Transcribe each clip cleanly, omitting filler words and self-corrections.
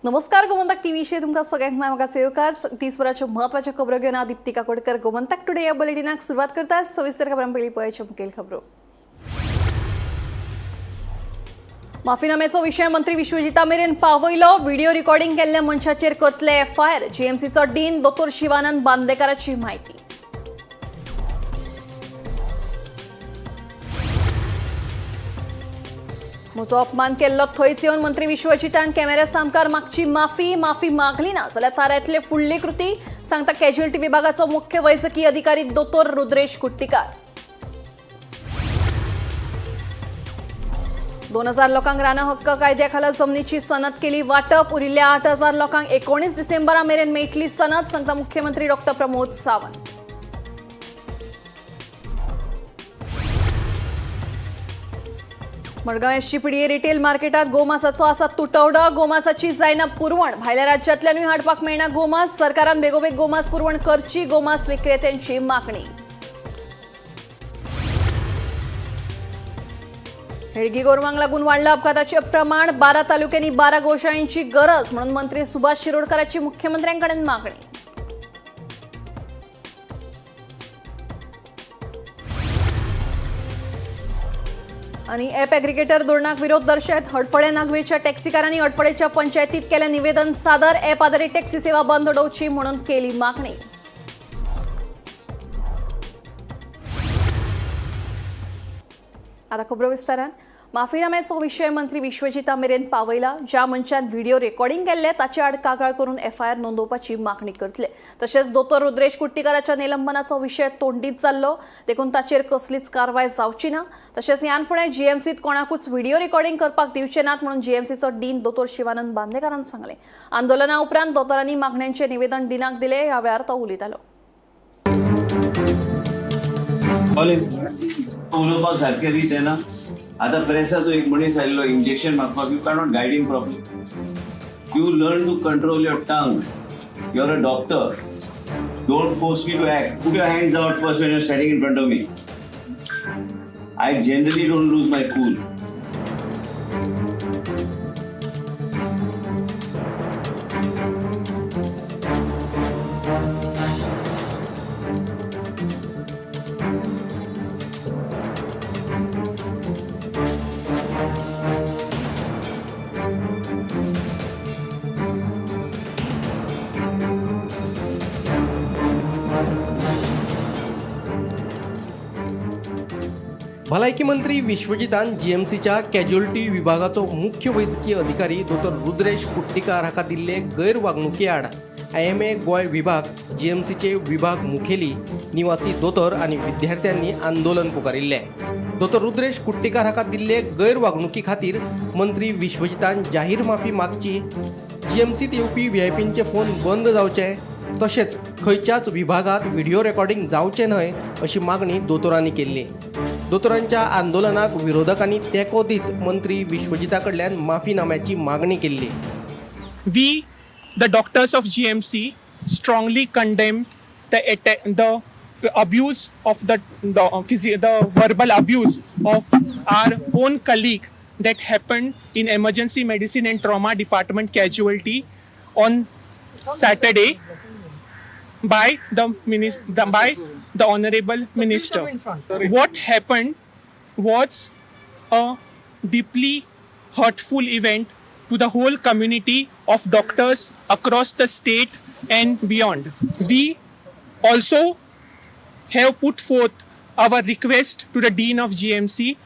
नमस्कार, गोमंतक टीव्हीचे तुमकां सगळ्यांक म्हाका येवकार. दिसभराच्यो म्हत्वाच्यो खबरो घेवन हांव दीप्ती काकोडकर गोमंतक टुडे ह्या बुलेटिनाक सुरवात करता. सविस्तर खबरां पयलीं पळयाच्यो मुखेल खबरो. माफीनाम्याचो विशय मंत्री विश्वजिता मेरेन पावयलो. व्हिडिओ रेकॉर्डिंग केल्ल्या मनशाचेर करतले एफआयआर. जीएमसीचो डीन दोतोर शिवानंद बांदेकाराची म्हायती. म्हजो अपमान केल्लो थंयच येवन मंत्री विश्वजितान कॅमेऱ्या सामकार मागची माफी. माफी मागली ना जाल्यार थारायतले फुडली कृती, सांगता कॅज्युअल्टी विभागाचो मुख्य वैजकी अधिकारी दोतोर रुद्रेश कुट्टीकार. 2000 लोकांक रानां हक्क कायद्या खाला जमनीची सनद केली वाटप. उरिल्ल्या 8000 लोकांक 19 डिसेंबरा मेरेन मेळटली सनद, सांगता मुख्यमंत्री doctor Pramod Sawant. Madgaon SGPDA retail मार्केटात गोमासाचो आसा तुटवडो. गोमासाची जायना पुरवण. भायल्या राज्यांतल्यानूय हाडपाक मेळना गोमास. सरकारान बेगोबेग गोमास पुरवण करची, गोमास विक्रेत्यांची मागणी. हेडगी गोरवांक लागून वाडलं अपघाताचे प्रमाण. 12 तालुक्यांनी 12 गोशाळींची गरज म्हणून मंत्री सुभाष शिरोडकरांची मुख्यमंत्र्यांकडे मागणी. आणि ॲप ॲग्रिगेटर धोरणाक विरोध दर्शयत हडफडे नागवेच्या टॅक्सीकारांनी हडफडेच्या पंचायतीत केले निवेदन सादर. ॲप आधारित टॅक्सी सेवा बंद उडोवची म्हणून केली मागणी. आता खबरो विस्तारान. माफीनाम्याचो विशय मंत्री विश्वजिता मेरेन पावयला. ज्या मनशान व्हिडिओ रेकॉर्डिंग केल्ले ताचे आड कागाळ करून एफआयआर नोंदोवपाची मागणी करतले. तशेंच दोतोर रुद्रेश कुट्टीकाराच्या निलंबनाचो विशय तोंडीत जाल्लो देखून ताचेर कसलीच कारवाय जावची ना. तशेंच ह्यान फुडें जीएमसीत कोणाकूच व्हिडिओ रेकॉर्डिंग करपाक दिवचे नात म्हणून जीएमसीचो डीन दोतोर शिवानंद बांदेकारान सांगलें. आंदोलना उपरांत दोतोरांनी मागण्यांचे निवेदन डिनाक दिले. ह्या वेळार तो उलयतालो. उलोवपाक सारकें रीत येना. आतां प्रेसाचो एक मनीस आयिल्लो इंजेक्शन मागपाक. You cannot guide him properly. You learn to control your tongue. You are a doctor. Don't force me to act. Put your hands out first when you're standing in front of me. I generally don't lose my cool. भलायकी मंत्री विश्वजितान जीएमसीच्या casualty विभागाचो मुख्य वैजकी अधिकारी दोतोर रुद्रेश कुट्टीकार हाका दिल्ले गैरवागणुके आड IMA Goa विभाग, जीएमसीचे विभाग मुखेली, निवासी दोतोर आनी विद्यार्थ्यांनी आंदोलन पुकारिल्लें. दोतोर रुद्रेश कुट्टीकार हाका दिल्ले गैरवागणुकी खातीर मंत्री विश्वजितान जाहीर माफी मागची, जीएमसीत येवपी व्हीआयपींचे फोन बंद जावचे, तशेंच खंयच्याच विभागात व्हिडिओ रेकॉर्डिंग जावचें न्हय अशी मागणी दोतोरांनी केल्ली. दोतोरांच्या आंदोलनाक विरोधकांनी तेंको दीत मंत्री विश्वजिता कडल्यान माफीनाम्याची मागणी केल्ली. We, the doctors of GMC, strongly condemn the attack, the abuse of the verbal abuse of our own colleague that happened in emergency medicine and trauma department casualty on Saturday by the honorable minister. What happened was a deeply hurtful event to the whole community of doctors across the state and beyond. We also have put forth our request to the Dean of GMC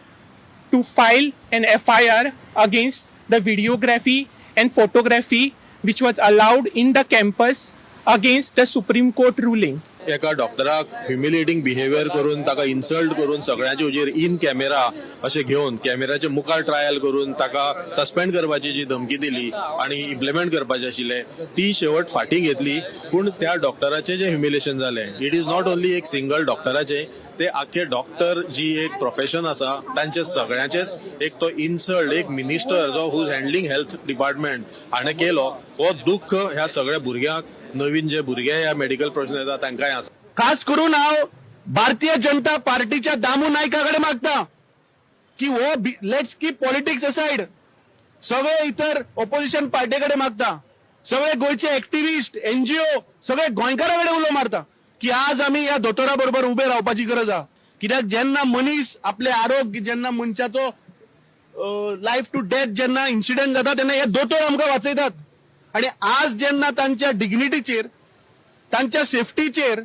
to file an FIR against the videography and photography which was allowed in the campus against the Supreme Court ruling. एका डॉक्टराक ह्युमिलिएटींग behaviour करून, ताका insult करून, सगळ्यांचे हुजीर in camera अशें घेवन, कॅमेराच्या मुखार trial करून ताका सस्पेंड करपाची जी धमकी दिली आनी इम्प्लिमेंट करपाचें आशिल्लें ती शेवट फाटीं घेतली. पूण त्या डॉक्टराचें जें ह्युमिलिएशन जालें, it is not only एक सिंगल डॉक्टराचें, ते आख्खे डॉक्टर जी एक प्रोफेशन आसा तांचे सगळ्यांचेच एक तो इन्सल्ट एक मिनिस्टर जो हु हँडलिंग हेल्थ डिपार्टमेंट हाणें केलो, हो दुख्ख ह्या सगळ्या भुरग्यांक, नवीन जे भुरगे ह्या मेडिकल प्रोफेशन येता तांकांय आसा. खास करून हांव भारतीय जनता पार्टीच्या दामू नायका कडेन मागता की हो, let's keep politics aside. सगळे इतर ओपोजिशन पार्टी कडेन मागता. सगळे गोंयचे एक्टिविस्ट, एनजीओ, सगळे गोंयकारा कडेन उलो मारता की आज आमी ह्या दोतोरा बरोबर उबे रावपाची गरज आहा. कित्याक जेन्ना मनीस आपले आरोग्य, जेन्ना मनशाचो लायफ टू डेथ जेन्ना इन्सिडंट जाता तेन्ना हे दोतोर आमकां वाचयतात. आणि आज जेन्ना तांच्या डिग्निटीचेर, तांच्या सेफ्टीचेर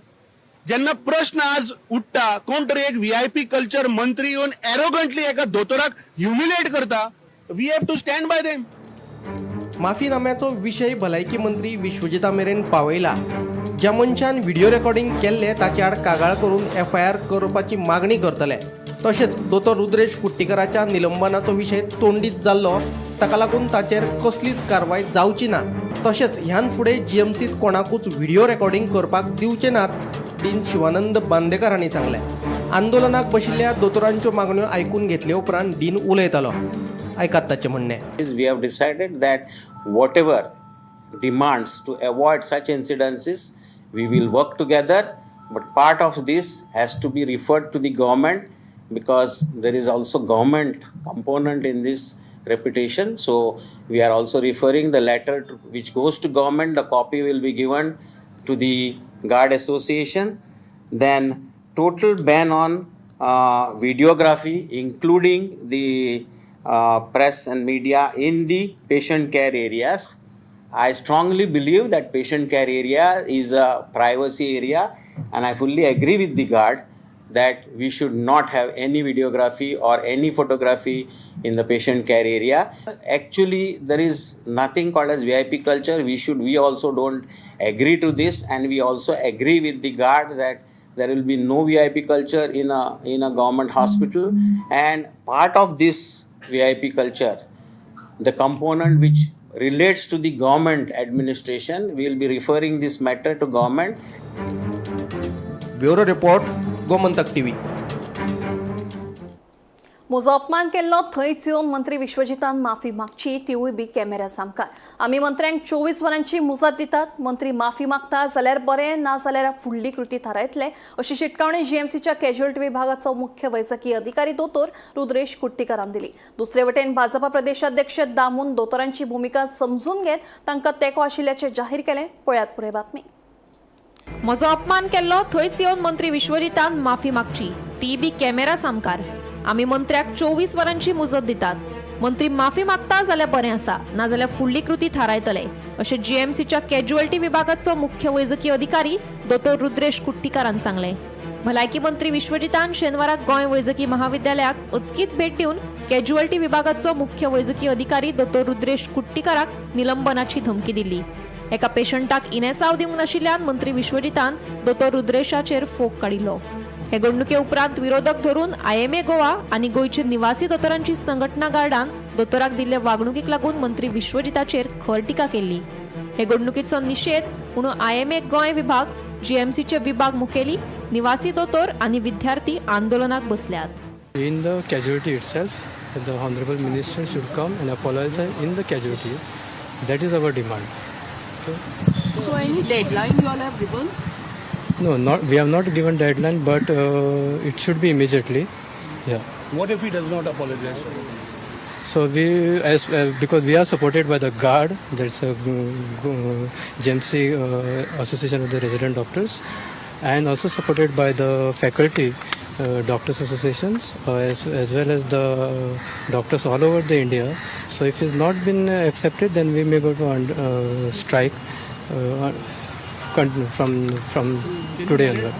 जेन्ना प्रश्न आज उठता, कोण तरी एक व्हीआयपी कल्चर मंत्री येवन एरोगंटली एका दोतोराक ह्युमिलेट करता, we have to stand by them. माफीनाम्याचो विशय भलायकी मंत्री विश्वजिता मेरेन पावयला. ज्या मनशान व्हिडिओ रेकॉर्डिंग केल्लें ताचे आड कागाळ करून एफआयआर करपाची मागणी करतले. तशेंच दोतोर रुद्रेश कुट्टीकराच्या निलंबनाचो विशय तोंडीत जाल्लो, ताका लागून ताचेर कसलीच कारवाय जावची ना. तशेंच ह्यान फुडें जीएमसीत कोणाकूच व्हिडिओ रेकॉर्डिंग करपाक दिवचे नात, डीन शिवानंद बांदेकर हांणी सांगलें. आंदोलनाक बशिल्ल्या दोतोरांच्यो मागण्यो आयकून घेतले उपरांत डीन उलयतालो. आयकात ताचें म्हणणें. Is we have decided that whatever demands to avoid such incidences, we will work together, but part of this has to be referred to the government because there is also government component in this reputation. So we are also referring the letter which goes to government. The copy will be given to the guard association. Then total ban on videography, including the press and media in the patient care areas. I strongly believe that patient care area is a privacy area, and I fully agree with the guard that we should not have any videography or any photography in the patient care area. Actually, there is nothing called as VIP culture. We also don't agree to this, and we also agree with the guard that there will be no VIP culture in a government hospital. And part of this VIP culture, the component which relates to the government administration, we will be referring this matter to government. Bureau report, Gomantak TV. म्हजो अपमान केल्लो थंयच येवन मंत्री विश्वजितान माफी मागची, तिवूय बी कॅमेऱ्या सामकार. आमी मंत्र्यांक 24 वरांची मुजत दितात. मंत्री माफी मागता जाल्यार बरें, ना जाल्यार फुडली कृती थारायतले, अशी शिटकावणी जीएमसीच्या कॅज्युअल्टी विभागाचो मुख्य वैजकी अधिकारी दोतोर रुद्रेश कुट्टीकारान दिली. दुसरे वटेन भाजपा प्रदेशाध्यक्ष दामून दोतोरांची भुमिका समजून घेत तांकां तेंको आशिल्ल्याचें जाहीर केलें. पळयात पुराय बातमी. म्हजो अपमान केल्लो थंयच येवन मंत्री विश्वजितान माफी मागची, ती बी कॅमेरा सामकार. आमी मंत्र्याक 24 वरांची मुजत दितात. मंत्री माफी मागता जाल्यार बरें आसा, नाजाल्यार फुडली कृती थारायतले, अशें जीएमसीच्या कॅज्युअल्टी विभागाचो मुख्य वैजकी अधिकारी दोतोर रुद्रेश कुट्टीकारान सांगलें. भलायकी मंत्री विश्वजितान शेनवाराक गोंय वैजकी महाविद्यालयाक अचकीत भेट दिवन कॅज्युअल्टी विभागाचो मुख्य वैजकी अधिकारी दोतोर रुद्रेश कुट्टीकाराक निलंबनाची धमकी दिल्ली. एका पेशंटाक इनेसाव दिवंक नाशिल्ल्यान मंत्री विश्वजितान दोतोर रुद्रेशाचेर फोग काडिल्लो. हे घडणुके उपरांत विरोधक धरून आयएमए गोवा आनी गोंयचे निवासी दोतोरांची संघटना गार्डान दोतोराक दिल्ले वागणुकीक लागून मंत्री विश्वजिताचेर खर टिका केल्ली. हे घडणुकीचो निशेध म्हणून आयएमए गोंय विभाग, जीएमसीचे विभाग मुखेली, निवासी दोतोर आनी विद्यार्थी आंदोलनाक बसल्यात. In the casualty itself, the Honorable Minister should come and apologize in the casualty. That is our demand. So any deadline you all have given? No, not we have not given deadline, but it should be immediately. Yeah. What if he does not apologize, sir? So we, as because we are supported by the guard, that's a GMC Association of the Resident Doctors, and also supported by the faculty, doctors associations, as well as the doctors all over the India. So if it's not been accepted, then we may go to strike from today onward.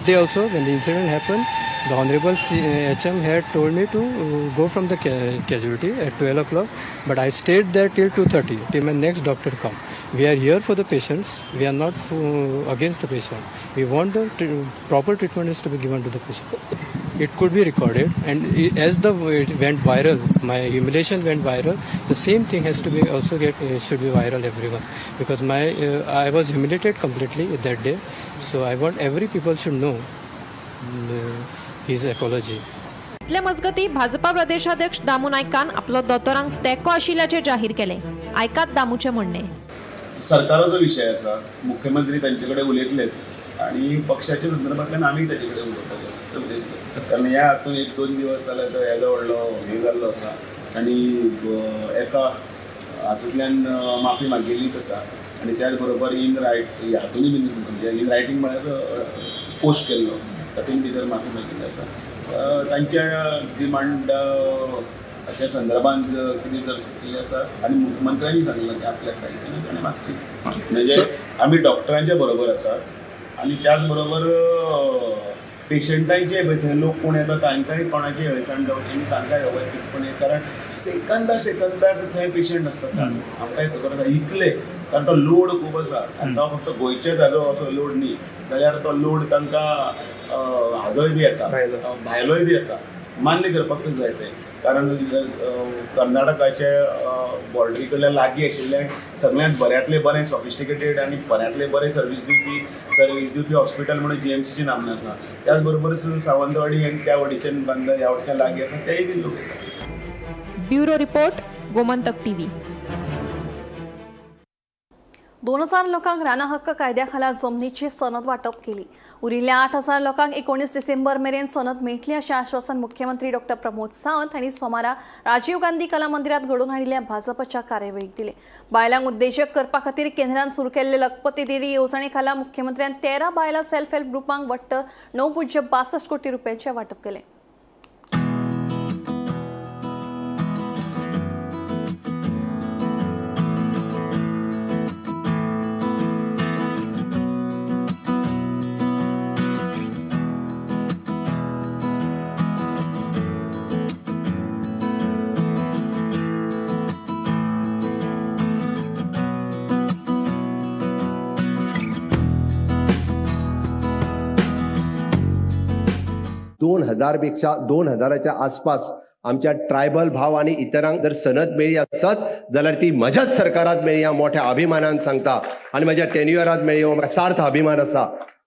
They also, when the incident happened, the Honorable HM had told me to go from the casualty at 12 o'clock, but I stayed there till 2:30, till my next doctor come. We are here for the patients. We are not against the patient. We want the proper treatment is to be given to the patient. It could be recorded, and as the it went viral, my humiliation went viral. The same thing has to be also get should be viral everyone, because my I was humiliated completely that day. So I want every people should know his apology. इतले मजगती भाजपा प्रदेशाध्यक्ष दामू नायकान आपलो दोतोरांक तेंको आशिल्ल्याचें जाहीर केलें. आयकात दामूचें म्हणणें. सरकाराचो विशय आसा. मुख्यमंत्री तांचे कडेन उलयतलेच आनी पक्षाच्या संदर्भांतल्यान आमी ताचे कडेन उलयतले, उलयतले, कारण ह्या हातून एक दोन दिवस जाले तो येदो व्हडलो हें जाल्लो आसा आनी एका हातूंतल्यान माफी मागिल्लीच आसा आनी त्याच बरोबर इन रायट हातूनय बीन म्हणजे इन रायटींग म्हळ्यार पोस्ट केल्लो तातूंत भितर माफी मागिल्ली आसा. तांच्या डिमांडाच्या संदर्भात कितें जर चुकिल्लें आसा आनी मुख्यमंत्र्यांनी सांगलां की आपल्याक कांय केलें ताणें मागची, म्हणजे आमी डॉक्टरांच्या बरोबर आसात आनी त्याच बरोबर पेशंटांचे पळय थंय लोक कोण येता तांकांय कोणाची हळसाण जावची न्ही, तांकांय वेवस्थीतपणे, कारण सेकंदा सेकंदाक थंय पेशंट आसतात. आमकांय खबर आसा इतले, कारण तो लोड खूब आसा आनी तो फक्त गोंयचेच हाजो असो लोड न्ही जाल्यार तो लोड तांकां हाजोय बी येता, भायलोय बी येता. मान्य करपाकच जाय तें, कारण कर्नाटकाचे बॉर्डरी कडल्यान लागीं आशिल्लें सगळ्यांत बऱ्यांतलें बरें सॉफिस्टिकेटेड आनी बऱ्यांतलें बरें सर्वीस दिवपी हॉस्पिटल म्हणून जीएमसीची नामना आसा. त्याच बरोबर सावंतवाडी आनी त्या वटेच्यान बांदा ह्या वटेच्यान लागीं आसा तेय बी लोक येतात. Bureau report, Gomantak TV. 2000 लोकांक राना हक्क कायद्या खाला जमनीची सनद वांटप केली. उरिल्ल्या 8000 लोकांक 19 डिसेंबर मेरेन सनद मेळटली अशें आश्वासन मुख्यमंत्री डॉ प्रमोद सावंत हांणी सोमारा राजीव गांधी कला मंदिरात घडोवन हाडिल्ल्या भाजपाच्या कार्यावळीक दिले. बायलांक उद्देजक करपा खातीर केंद्रान सुरू केल्ले लखपती दिदी येवजणे खाला मुख्यमंत्र्यान 13 बायलां सेल्फ हेल्प ग्रुपांक वट्ट 9.62 कोटी रुपयांचें वांटप केलें. दोन हजारपेक्षा 2000च्या आसपास आमच्या ट्रायबल भाव आणि इतरांक जर सनद मेळ्ळी आसत जाल्यार ती म्हज्याच सरकारात मेळ्ळी हांव मोठ्या अभिमानान सांगता आनी म्हज्या टेन्युअरात मेळ्ळी हो म्हाका सार्थ अभिमान आसा.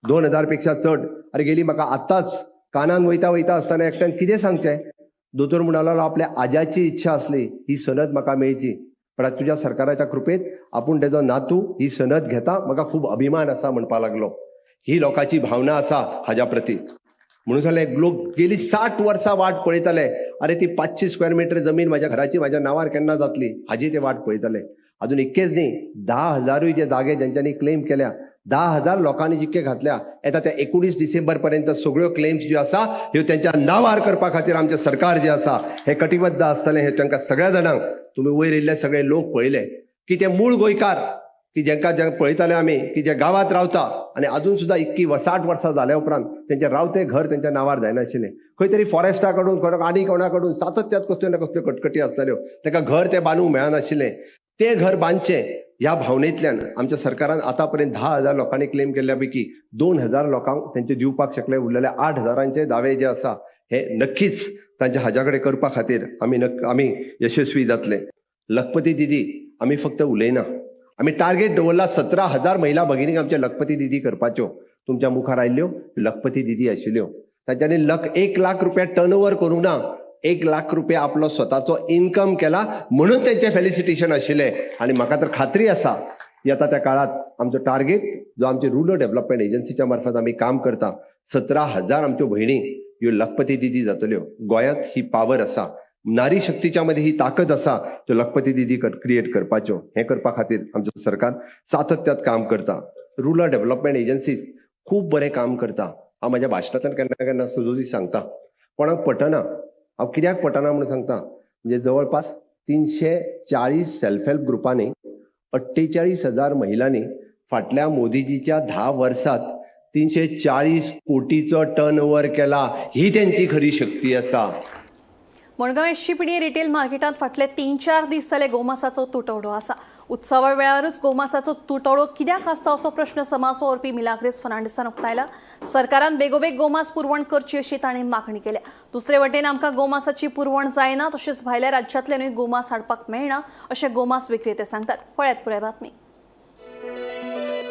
2000 पेक्षा चड. अरे गेली म्हाका आतांच कानान वयता वयता आसतना एकट्यान कितें सांगचें, दोतोर म्हणलो आपल्या आज्याची इच्छा आसली ही सनद म्हाका मेळची, पण आतां तुज्या सरकाराच्या कृपेत आपूण तेजो नातू ही सनद घेता, म्हाका खूब अभिमान आसा म्हणपाक लागलो. ही लोकांची भावना आसा हाज्या प्रती. म्हणून सांगलें लोक गेली 60 वर्सां वाट पळयताले, अरे ती 500 स्क्वेअर मिटर जमीन माझ्या घराची माझ्या नावार केन्ना जातली हाजी ते वाट पळयताले. अजून इतकेच न्ही, 10,000 जे जागे ज्यांच्यांनी क्लेम केल्या, 10,000 लोकांनी जितके घातल्या, येता त्या 19 डिसेंबर पर्यंत सगळ्यो क्लेम्स ज्यो आसा ह्यो त्यांच्या नावार करपा खातीर आमचें सरकार जें आसा हें कटिबद्ध आसतलें. हें तांकां सगळ्या जाणांक तुमी वयर येयल्ले सगळे लोक पळयले की ते मूळ गोंयकार की जेंका जे पळयताले आमी की जे गांवांत रावता आनी अजून सुद्दां इतकी 60 वर्सां जाल्या उपरांत तेंचें रावतें घर तेंच्या नांवार जायनाशिल्लें. खंय तरी फॉरेस्टा कडून आनी कोणा कडून सातत्यात कसल्यो ना कसल्यो कटकटी आसताल्यो, ताका घर तें बांदूंक मेळनाशिल्लें. तें घर बांदचें ह्या भावनेंतल्यान आमच्या सरकारान आतां पर्यंत 10,000 लोकांनी क्लेम केल्ल्या पैकी 2,000 लोकांक तेंचे दिवपाक शकले. उरलेले 8,000 दावे जे आसा हे नक्कीच तांच्या हाज्या कडेन करपा खातीर आमी यशस्वी जातले. लखपती दिदी आमी फक्त उलयना, आमी टार्गेट दवरला 17,000 महिला भगिनींक आमच्या लखपती दिदी करपाच्यो. तुमच्या मुखार आयिल्ल्यो लखपती दिदी आशिल्ल्यो, तांच्यांनी 1 लाख रुपया टर्न ओवर करूंक ना, 1 लाख रुपया आपलो स्वताचो इन्कम केला म्हणून तेंचें फेलिसिटेशन आशिल्लें. आनी म्हाका तर खात्री आसा येता त्या काळांत आमचो टार्गेट जो आमचे रुरल डेव्हलपमेंट एजन्सीच्या मार्फत आमी काम करता, 17,000 आमच्यो भयणी ह्यो लखपती दिदी जातल्यो. गोंयांत ही पावर आसा, नारी शक्तीच्या मध्ये ही ताकद आसा त्यो लखपती दिदी क्रिएट करपाच्यो. हें करपा खातीर आमचें सरकार सातत्यात काम करता. रुरल डेव्हलपमेंट एजन्सी खूब बरें काम करता. हांव म्हाज्या भाशणांतल्यान केन्ना केन्ना सदोदी सांगता, कोणाक पटना. हांव कित्याक पटना म्हणून सांगता, म्हणजे जवळपास 340 सेल्फ हेल्प ग्रुपांनी 48,000 महिलांनी फाटल्या मोदीजीच्या 10 वर्सात 340 कोटीचो टर्न ओवर केला. ही तेंची खरी शक्ती आसा. मडगांव एसजीपीडी रिटेल मार्केटांत फाटले 3-4 दीस जाले गोमासाचो तुटवडो आसा. उत्सवा वेळारूच गोमासाचो तुटवडो कित्याक आसता असो प्रश्न समाज वावुरपी मिलाग्रेस फर्नांडीसान उक्तायला. सरकारान बेगोबेग गोमास पुरवण करची अशी ताणें मागणी केल्या. दुसरे वटेन आमकां गोमासाची पुरवण जायना, तशेंच भायल्या राज्यांतल्यानूय गोमास हाडपाक मेळना अशें गोमास विक्रेते सांगतात. पळयात पुराय बातमी.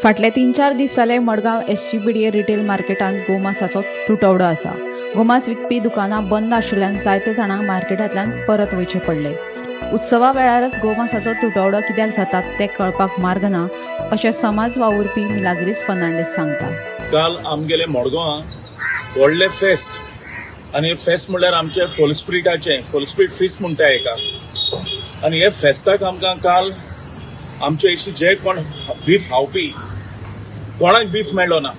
फाटले 3-4 दीस जाले मडगांव एसजीपीडीए रिटेल मार्केटांत गोमासाचो तुटवडो आसा. गोमास विकपी दुकानां बंद आशिल्ल्यान जायते जाणांक मार्केटांतल्यान परत वयचें पडलें. उत्सवा वेळारच गोमासाचो तुटवडो कित्याक जाता तें कळपाक मार्ग ना अशें समाज वावुरपी मिलाग्रीस फर्नांडीस सांगता. काल आमगेले मडगांवां व्हडलें फेस्त, आनी फेस्त म्हणल्यार आमचें फुल स्पिरिटाचें, फुल स्पिरीट फिस्ट म्हणटा एका. आनी हे फेस्ताक आमकां काल आमचे अशी जे कोण बीफ खावपी कोणाक बीफ मेळ्ळो ना.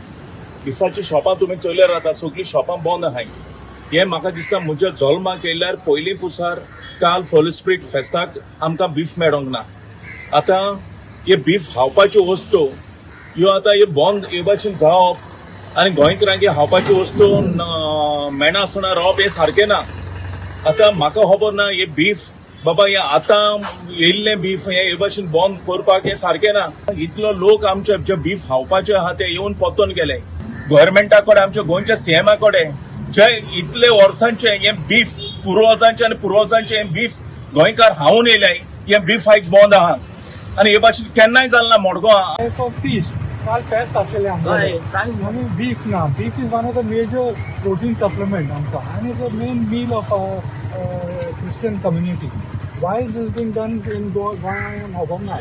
बिफाची शॉपां तुमी चोयल्यार जाता, सगळीं शॉपां बंद आहाय. हें म्हाका दिसता म्हज्या जल्माक येयल्यार पयलीं पुसार काल होली स्पिरीट फेस्ताक आमकां बीफ मेळोंक ना. आतां हे बीफ खावपाच्यो वस्तू ह्यो आतां हे बंद हे भाशेन जावप आनी गोंयकारांक खावपाच्यो वस्तू मेळनासतना रावप हें सारकें ना. आतां म्हाका खबर ना हे बीफ बाबा हे आतां येयल्लें बीफ हे भाशेन बंद करपाक हें सारकें ना. इतलो लोक आमचे जे बीफ खावपाचे आहा ते येवन परतून गेले. गव्हर्मेंटा कडेन, आमच्या गोंयच्या सीएमा कडेन जे इतले वर्सांचे हे बीफ पुर्वजांचे आनी पुर्वजांचे हे बीफ गोंयकार खावन येयले, हे बीफ आयक बंद आहा आनी हे भाशेन केन्नाय जालें ना मडगांव. फॉर फीश काल फेस्त आशिल्लें आमकां आनी बीफ ना. Beef is one of the major protein supplement आमकां आनी the main meal of our Christian community. Why is this being done in Goa खबर ना.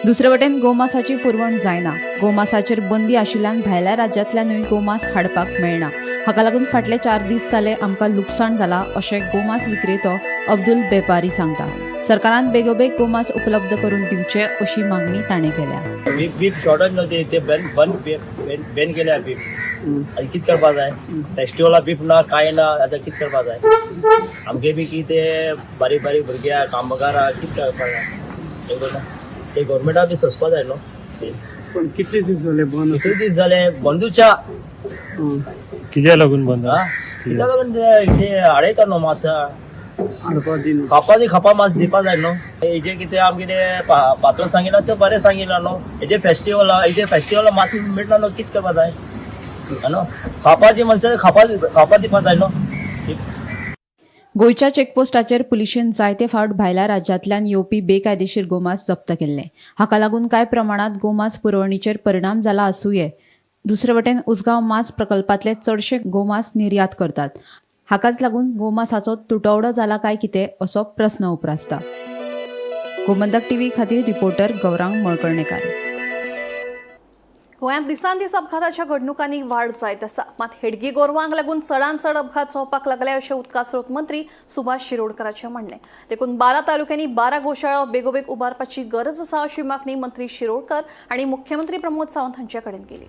दुसरे वटेन गोमासाची पुरवण जायना. गोमासाचेर बंदी आशिल्ल्यान भायल्या राज्यांतल्यानूय गोमांस हाडपाक मेळना. हाका लागून फाटले 4 दीस जाले आमकां लुकसाण जाला अशें गोमांस विक्रेतो अब्दुल बेपारी सांगता. सरकारान बेगोबेग गोमांस उपलब्ध करून दिवचे अशी मागणी ताणें केल्या. बीफ शॉर्टेज न्हू ते बॅन केल्या बीफ. आनी कितें करपा जाय? फेस्टिवला बीफ ना कांय ना, आतां कितें करपा जाय? आमगे बी कितें बारीक बारीक भुरग्यां कामगारां कितें करपा जाय? ते गव्हर्मेंटा बी सोंसपा जाय न्हू. पण कितले दीस जाले बंद? कितले दीस जाले बंदूच्या? कित्याक लागून बंद? कित्याक लागून ते हाडयता न्हू मास खापा खापा मास दिवपा जाय न्हू. हेजे कितें आम कितें पात्रोन सांगिलां तें बरें सांगिलां न्हू. हेजे फेस्टिवल हेजे फेस्टिवल मास मेळटा न्हू, कितें करपा जाय न्हू? खापाची मनशां खापा खापा दिवपा जाय न्हू. गोंयच्या चेकपोस्टाचेर पुलिशेन जायते फावट भायल्या राज्यांतल्यान येवपी बेकायदेशीर गोमांस जप्त केल्लें. हाका लागून कांय प्रमाणांत गोमांस पुरवणीचेर परिणाम जाला आसुये. दुसरे वटेन उसगांव मांस प्रकल्पांतले चडशे गोमांस निर्यात करतात. हाकाच लागून गोमांसाचो तुटवडो जाला काय कितें असो प्रस्न उप्रासता. गोमंतक टीव्ही खातीर रिपोर्टर गौरांग मळकर्णेकार. गोंयांत दिसान दीस अपघाताच्या घडणुकांनी वाड जायत आसा. मात हेडगी गोरवांक लागून चडांत चड अपघात जावपाक लागले अशें उदका स्रोत मंत्री सुभाष शिरोडकराचें म्हणणें. देखून 12 तालुक्यांनी 12 गोशाळा बेगोबेग उबारपाची गरज आसा अशी मागणी मंत्री शिरोडकर आनी मुख्यमंत्री प्रमोद सावंत हांचे कडेन केली.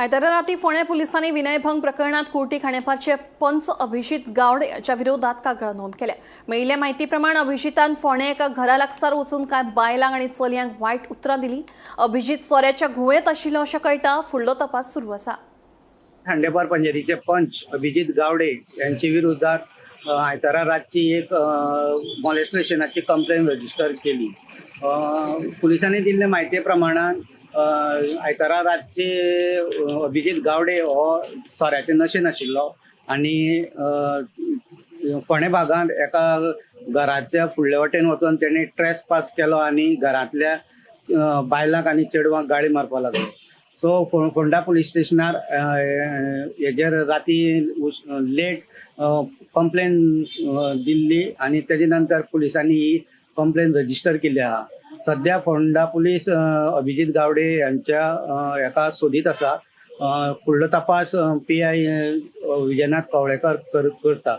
आयतारा राती फोंडें पुलिसांनी विनयभंग प्रकरणात कुर्टी खांडेपारचे पंच अभिजीत गावडे हाच्या विरोधात कागाळ नोंद केल्या. मेळिल्ल्या म्हायती प्रमाण अभिजितान फोंडें एका घरा लागसार वचून कांय बायलांक आनी चलयांक वायट उतरां दिली. अभिजीत सोऱ्याच्या घुंवळेंत आशिल्लो अशें कळटा. फुडलो तपास सुरू आसा. खांडेपार पंचायतीचे पंच अभिजीत गावडे यांचे विरोधात आयतारा रातची एक मॉलेस्टेशनाची कंप्लेन रजिस्टर केली. पुलिसांनी दिल्ले म्हायती प्रमाणान आयतारा रातचे अभिजीत गावडे हो सोऱ्याचे नशेन आशिल्लो आनी फोंडें भागांत एका घराच्या फुडले वटेन वचून तेणें ट्रेस पास केलो आनी घरांतल्या बायलांक आनी चेडवांक गाळी मारपाक लागलो. सो फोंडा पुलीस स्टेशनार हेजेर राती लेट कंप्लेन दिल्ली आनी तेजे नंतर पुलिसांनी ही कंप्लेन रजिस्टर केल्ली आहा. सध्या फोंडा पुलीस अभिजीत गावडे यांच्या हेका सोदीत आसा. फुडलो तपास PI Vijaynath Kavlekar करता.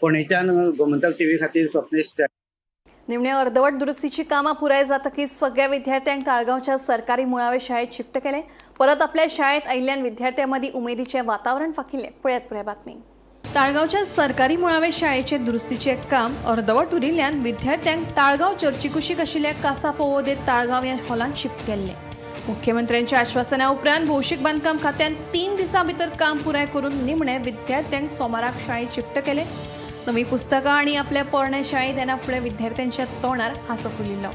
फोंडेच्यान गोमंतक टीव्ही खातीर स्वप्नेश. निमणे अर्दवट दुरुस्तीची कामां पुराय जातकीच सगळ्या विद्यार्थ्यांक ताळगांवच्या सरकारी मुळावे शाळेत शिफ्ट केले. परत आपल्या शाळेत आयिल्ल्यान विद्यार्थ्यां मदीं उमेदीचें वातावरण फाकिल्लें. पळयात पुराय बातमी. ताळगांवच्या सरकारी मुळावे शाळेचे दुरुस्तीचें काम अर्दवट उरिल्ल्यान विद्यार्थ्यांक ताळगांव चर्ची कुशीक आशिल्ल्या कासा पोवो दे ताळगांव ह्या हॉलांत शिफ्ट केल्लें. मुख्यमंत्र्यांच्या आश्वासना उपरांत भौशीक बांदकाम खात्यान 3 दिसां भितर काम पुराय करून निमणे विद्यार्थ्यांक सोमाराक शाळेत शिफ्ट केले. नवी पुस्तकां आनी आपल्या पोरण्या शाळेंत येना फुडें विद्यार्थ्यांच्या तोंडार हांसो फुलिल्लो.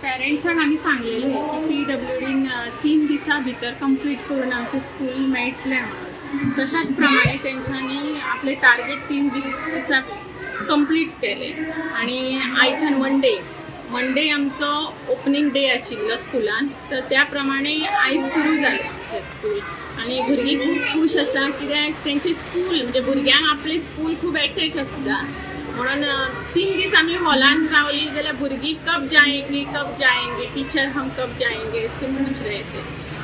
पेरंट्सांक आमी सांगलेलें की PWDन 3 दिसां भितर कंप्लीट करून आमचें स्कूल मेळटलें म्हणून. तशाच प्रमाणे तेंच्यांनी आपले टार्गेट 3 दिसां कंप्लीट केलें आनी आयच्यान मंडे आमचो ओपनींग डे आशिल्लो स्कुलान, तर त्या प्रमाणे आयज सुरू जालें आमचें स्कूल आनी भुरगीं खूब खूश आसा कित्याक तेंचें स्कूल म्हणजे भुरग्यांक आपलें स्कूल खूब एटॅच आसता म्हणून 3 दीस आमी हॉलान रावली जाल्यार भुरगीं कब जाएंगे टिचर हम कब जाएंगे अशें पूछ रहे थे.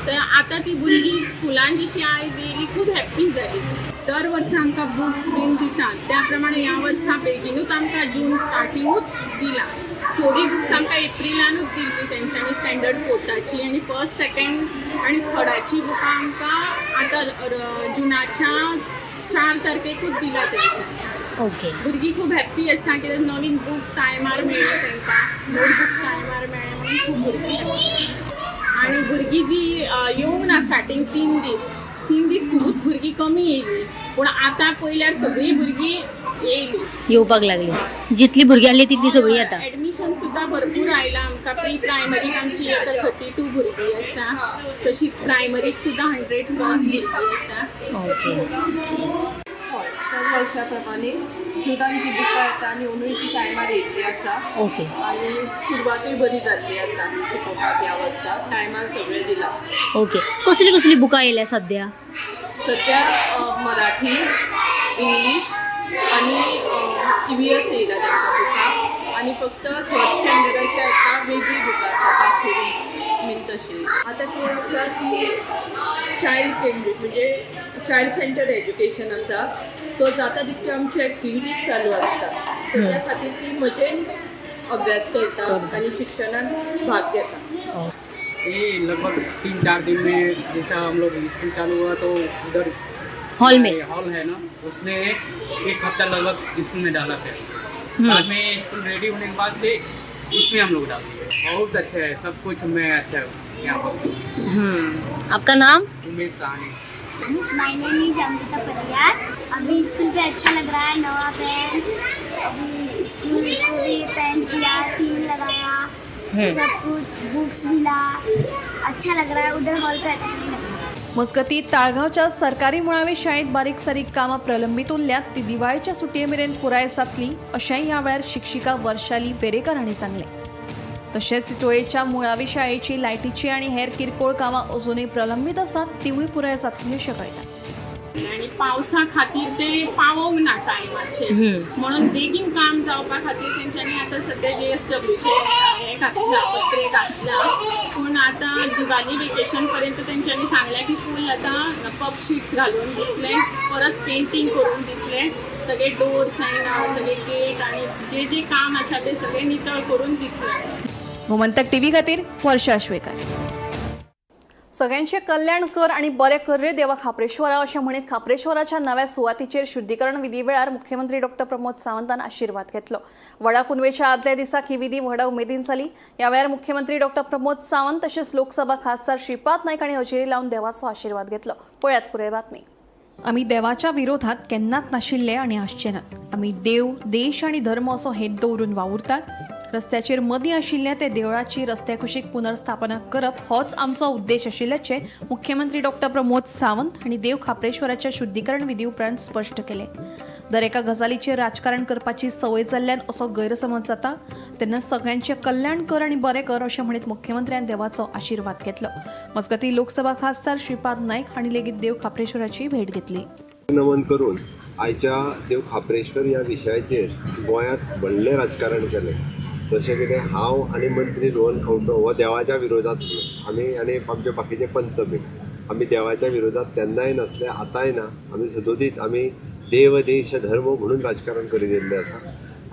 तर आतां ती भुरगीं स्कुलान जशी आयज येयली खूब हॅप्पी जाली. दर वर्सा आमकां बुक्स बीन दितात त्या प्रमाणे ह्या वर्सा बेगीनूच आमकां जून स्टार्टिंगूच दिला. थोडी बुक्स आमकां एप्रिलानूच दिली तेंच्यांनी स्टँडर्ड 4थाची आनी 1st, 2nd आनी 3र्डाची बुकां आमकां आतां जुनाच्या 4 तारखेकूच दिला तेंच्यांनी. ओके, भुरगीं खूब हॅप्पी आसा कित्याक नवीन बुक्स टायमार मेळ्ळे तांकां, नोटबुक्स टायमार मेळ्ळे म्हणून खूब भुरगीं हॅप्पी. आनी भुरगीं जी येवंक ना स्टार्टींग 3 दीस खूब भुरगीं कमी येयली, पूण आतां पळयल्यार सगळीं भुरगीं येयली, येवपाक लागली. जितली भुरगीं आसली तितली सगळीं येता. एडमिशन सुद्दां भरपूर आयलां आमकां. प्री प्रायमरीक आमची आतां 32 भुरगीं आसा, तशी प्रायमरीक सुद्दां 100+ भुरगीं आसा. ओके, हय, दर वर्सा प्रमाणे जुनान ती बुकां येता आनी अंदूय ती टायमार येयल्ली आसा. ओके, आनी सुरवातूय बरी जाल्ली आसा शिकोवपाक ह्या वर्सा टायमार सगळें दिलां. ओके, कसली कसली बुकां येयल्या सद्या? सद्या मराठी, इंग्लीश आनी EVS येयला तांकां बुकां आनी फक्त 3rd स्टँडर्डाच्या एका वेगळी बुकां आसा, बासुरी बीन तशी. आतां कोण आसा की चायल्ड केंद्रीत म्हणजे चायल्ड सेंटर्ड एज्युकेशन आसा, सो जाता तितक्यो आमच्यो एक्टिविटीज चालू आसता, सो त्या खातीर ती मजेन अभ्यास करता आनी शिक्षणांत भाग घेता. ये लगभग 3-4 दिन में जैसा हम लोग स्कूल चालू हुआ तो उधर हॉल में हॉल है ना, उसने 1 हफ्ता लगभग स्कूल में डाला था. बाद में स्कूल रेडी होने के बाद से इसमें हम लोग डाल दिए. बहुत अच्छा है, सब कुछ में अच्छा है यहाँ पर. आपका नाम? Umesh Sahani. My name is Amrita Pariyar. अभी स्कूल पे अच्छा लग रहा है, नवा पेन, अभी स्कूल को भी पेंट किया, टीन लगाया, सब कुछ, बुक्स मिला, अच्छा लग रहा है. उधर हॉल पे अच्छा नहीं लग रहा. मजगतीं ताळगांवच्या सरकारी मुळावे शाळेत बारीक सारीक कामां प्रलंबीत उरल्यात ती दिवाळेच्या सुटये मेरेन पुराय जातली अशेंय ह्या वेळार शिक्षिका वर्षाली वेरेकर हांणी सांगलें. तशेंच चितोळेच्या मुळावी शाळेची लायटीची आनी हेर किरकोळ कामां अजुनूय प्रलंबीत आसात तिवूय पुराय जातली अशें कळटा. आनी पावसा खातीर ते पावोंक ना टायमाचेर म्हणून बेगीन काम जावपा खातीर तेंच्यांनी आतां सद्या JSWचे हें घातलां, पत्रे घातलां. पूण आतां दिवाली वेकेशन पर्यंत तेंच्यांनी सांगलें की फूल आतां पप शीट्स घालून दितले, परत पेंटींग करून दितले, सगळे डोर्स आनी सगळे गेट आनी जे जे काम आसा ते सगळे नितळ करून दितले. गोमंतक टीव्ही खातीर वर्षा आश्वेकर. सगळ्यांचे कल्याण कर आणि बरे कर रे देवा खाप्रेश्वरा अशें म्हणीत खाप्रेश्वराच्या नव्या सुवातीचेर शुद्धीकरण विधी वेळार मुख्यमंत्री डॉक्टर प्रमोद सावंतान आशीर्वाद घेतलो. वडा पुनवेच्या आदल्या दिसा ही विधी व्हडा उमेदीन जाली. ह्या वेळार मुख्यमंत्री डॉक्टर प्रमोद सावंत तशेंच लोकसभा खासदार श्रीपाद नायक हांणी हजेरी लावन देवाचो आशीर्वाद घेतलो. पळयात पुराय बातमी. आमी देवाच्या विरोधात केन्नाच नाशिल्ले आनी आसचे नात. आमी देव, देश आनी धर्म असो हेत दवरून वावुरतात. रस्त्याचेर मदीं आशिल्ल्या त्या देवळाची रस्त्या कुशीक पुनर्स्थापना करप होच आमचो उद्देश आशिल्ल्याचें मुख्यमंत्री डॉक्टर प्रमोद सावंत हांणी देव खाप्रेश्वराच्या शुद्धीकरण विधी उपरांत स्पश्ट केलें. दरेका गजालीचेर राजकारण करपाची संवय जाल्ल्यान असो गैरसमज जाता तेन्ना सगळ्यांचें कल्याण कर आनी बरें कर अशें म्हणीत मुख्यमंत्र्यान देवाचो आशीर्वाद घेतलो. मजगतीं लोकसभा खासदार श्रीपाद नायक हांणी लेगीत देव खाप्रेश्वराची भेट घेतली. नमन करून आयच्या देव खाप्रेश्वर ह्या विशयाचेर गोंयांत व्हडलें राजकारण केलें. जशें कितें हांव आनी मंत्री रोहन खंवटो हो देवाच्या विरोधात आमी आनी आमचे बाकीचे पंच बीन आमी देवाच्या विरोधात तेन्नाय नासले, आतांय ना. आमी सदोदीत आमी देव देश धर्म म्हणून राजकारण करीत येयल्लें आसा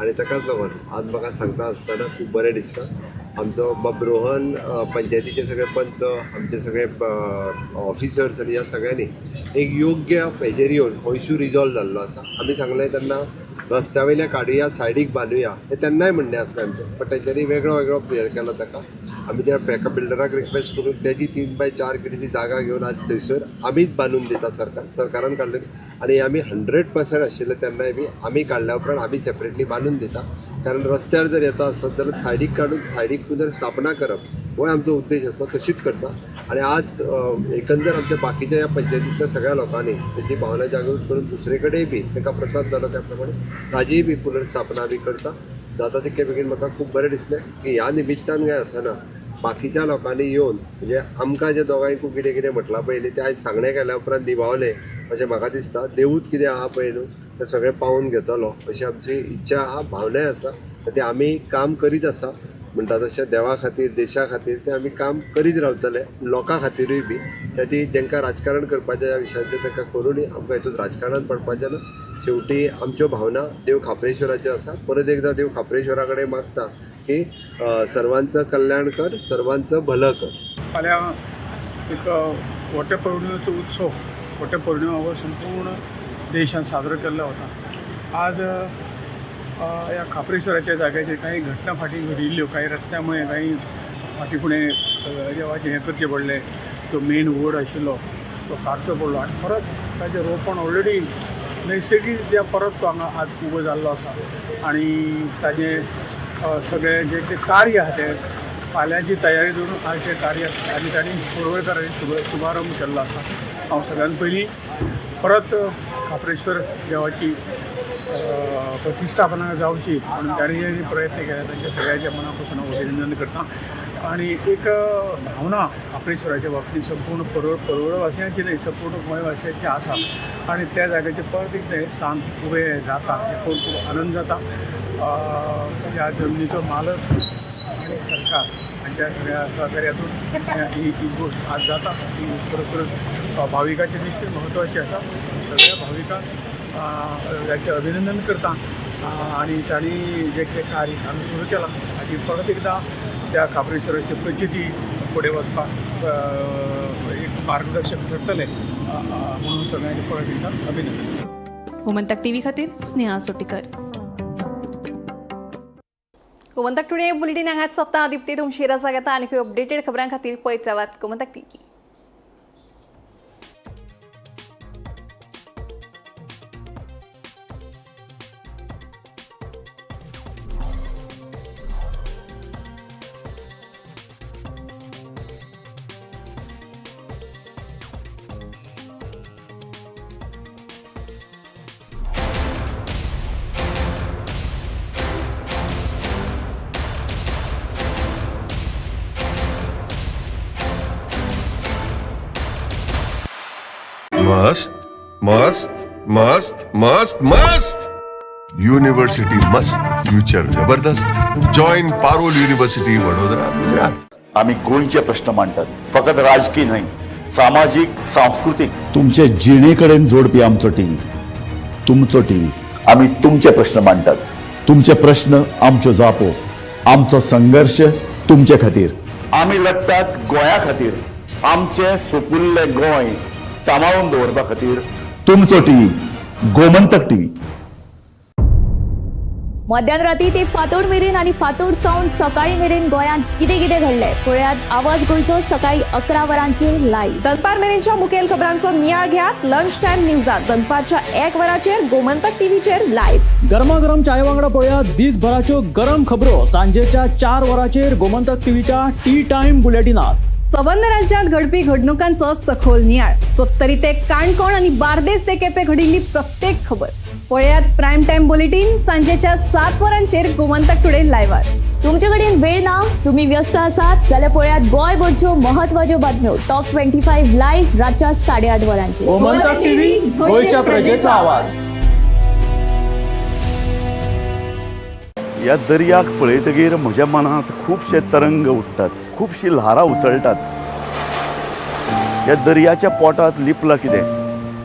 आनी ताकाच लागून आज म्हाका सांगता आसतना खूब बरें दिसता. आमचो बाब रोहन, पंचायतीचे सगळे पंच, आमचे सगळे ऑफिसर्स आनी ह्या सगळ्यांनी एक योग्य हेजेर येवन हो इशू रिजॉल्व जाल्लो आसा. आमी सांगलें तेन्ना रस्त्या वयल्या काडुया, सायडीक बांदुया, हें तेन्नाय म्हणणें आसलें आमचें, बट तेंच्यांनी वेगळो वेगळो हें केलो. ताका आमी त्या एका बिल्डराक रिक्वेस्ट करून तेजी 3x4 कितें ती जागा घेवन आज थंयसर आमीच बांदून दिता. सरकारान काडलें आनी आमी 100% आशिल्लें तेन्नाय बी आमी काडल्या उपरांत आमी सेपरेटली बांदून दिता. कारण रस्त्यार जर येता आसत जाल्यार सायडीक काडून सायडीक पुनर्स्थापना करप होय आमचो उद्देश आसता, तशीच करता. आनी आज एकंदर आमच्या बाकीच्या ह्या पंचायतींतल्या सगळ्या लोकांनी तेंची भावना जागृत करून दुसरे कडेन बी तांकां प्रसाद जालो त्या प्रमाणे ताजीय बी पुनर्स्थापना आमी करता. जाता तितके बेगीन म्हाका खूब बरें दिसलें की ह्या निमित्तान काय आसना बाकीच्या लोकांनी येवन म्हणजे आमकां जे दोगांयकूय कितें कितें म्हटलां पयलीं तें आयज सांगणें केल्या उपरांत निभावलें अशें म्हाका दिसता. देवूच कितें आहा पळय न्हू तें सगळें पावोवन घेतलो अशी आमची इच्छा आहा, भावनाय आसा. तें आमी काम करीत आसा म्हणटा तशें देवा खातीर, देशा खातीर तें आमी काम करीत रावतले, लोकां खातीरूय बी. त्या ती तांकां राजकारण करपाच्या ह्या विशयाचेर तांकां करूनय आमकां हितून राजकारणान पडपाचें ना. शेवटी आमच्यो भावना देव खाप्रेश्वराच्यो आसा. परत एकदां देव खाप्रेश्वरा कडेन मागता की सर्वांचं कल्याण कर, सर्वांचं भलं कर. फाल्यां एक वटपौर्णिमेचो उत्सव, वटपौर्णिमा हो संपूर्ण देशांत साजरो केल्लो वता. आज ह्या खाप्रेश्वराच्या जाग्याचेर काही घटना फाटीं घडिल्ल्यो, काही रस्त्या मुळे, काही फाटीं फुडें देवाचें हें करचें पडलें. तो मेन वड आशिल्लो तो काडचो पडलो आनी परत ताचें रोपण ऑलरेडी नैसर्गीक परत तो हांगा आज उबो जाल्लो आसा. आनी ताजें सगळें जें कितें कार्य आहा तें फाल्यांची तयारी दवरून आज तें कार्य आनी तांणी पडवळकारांनी शुभारंभ केल्लो आसा. हांव सगळ्यान पयलीं परत खाप्रेश्वर देवाची प्रतिश्ठापना जावची म्हणून तांणी जे प्रयत्न केले तांच्या सगळ्यांच्या मना पासून हांव अभिनंदन करता. आनी एक भावना खाप्रेश्वराच्या बाबतींत संपूर्ण पडवळवासियांची न्हय, संपूर्ण गोंयवासियांची आसा. आनी त्या जाग्याचेर परत एकदां स्थान उबें जाता हें पळोवन खूब आनंद जाता. ह्या जमनीचो मालक आनी सरकार हांच्या सगळ्या सहकार्यातून ही गोश्ट आज जाता. ही खरोखरच भाविकांची निश्चित म्हत्वाची आसा. सगळ्या भाविकांक तांचें अभिनंदन करता आनी तांणी जें कितें कार्य आमी सुरू केलां ताची परत एकदां त्या खाप्रेश्वराची प्रचिती फुडें वचपाक एक मार्गदर्शक ठरतलें म्हणून सगळ्यांचें परत एकदां अभिनंदन. गोमंतक टीव्ही खातीर स्नेहा सोटीकर. गोमंतक टुडे बुलेटीन हांगाच सोंपता. दीप्ती तुमची रजा घेता आनी अपडेटेड खबरां खातीर पळयत रावात गोमंतक टीव्ही. मस्त मस्त मस्त मस्त मस्त युनिव्हर्सिटी मस्त, फ्युचर जबरदस्त. Join Parul university, Vadodara, Gujarat. आम्ही गोंयचे प्रश्न मांडटात, फकत राजकीय न्हय, सामाजीक, सांस्कृतीक, तुमचे जिणे कडेन जोडपी आमचो टीव्ही, तुमचो टीव्ही. आम्ही तुमचे प्रश्न मांडटात, तुमचे प्रश्न आमच्यो जापो, आमचो संघर्श तुमचे खातीर. आमी लढटात गोंया खातीर, आमचें सोपुल्लें गोंय सांबाळून दवरपा खातीर. तुमचो टीव्ही, गोमंतक टीव्ही. मध्यान राती ते फांतोड मेरेन आनी फांतोड सावन सकाळी मेरेन गोंयांत कितें कितें घडलें पळयात आवाज गोंयचो सकाळी 11 वरांचेर लायव्ह. दनपार मेरेनच्या मुखेल खबरांचो नियाळ घेयात लंच टायम न्यूजात दनपारच्या 1 वराचेर गोमंतक टीव्हीचेर लायव्ह. गरमागरम चाय वांगडा पळयात दिसभराच्यो गरम खबरो सांजेच्या 4 वरांचेर गोमंतक टीव्हीच्या टी टायम बुलेटिनात. सबंद राज्यांत घडपी घडणुकांचो सखोल नियाळ, सत्तरी ते काणकोण आनी बार्देस ते केपें घडिल्ली प्रत्येक खबर पळयात प्रायम टायम बुलेटीन सांजेच्या 7 वरांचेर गोमंतक टुडे लायव्हार. तुमचे कडेन वेळ ना, तुम्ही व्यस्त आसात जाल्यार पळयात गोंयभरच्यो महत्वाच्यो बातम्यो टॉप 25 लायव्ह रातच्या 8:30 वरांचेर. गोमंतक टीव्ही, गोंयच्या प्रजेचा आवाज. ह्या दर्याक पळयतगीर म्हज्या मनांत खुबशे तरंग उठ्ठात, खुबशी ल्हारां उसळटात. ह्या दर्याच्या पोटांत लिपलां कितें?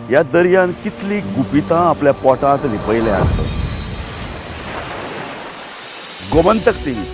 ह्या दर्यान कितली गुपितां आपल्या पोटांत लिपयल्यांत. गोमंतक टीव्ही.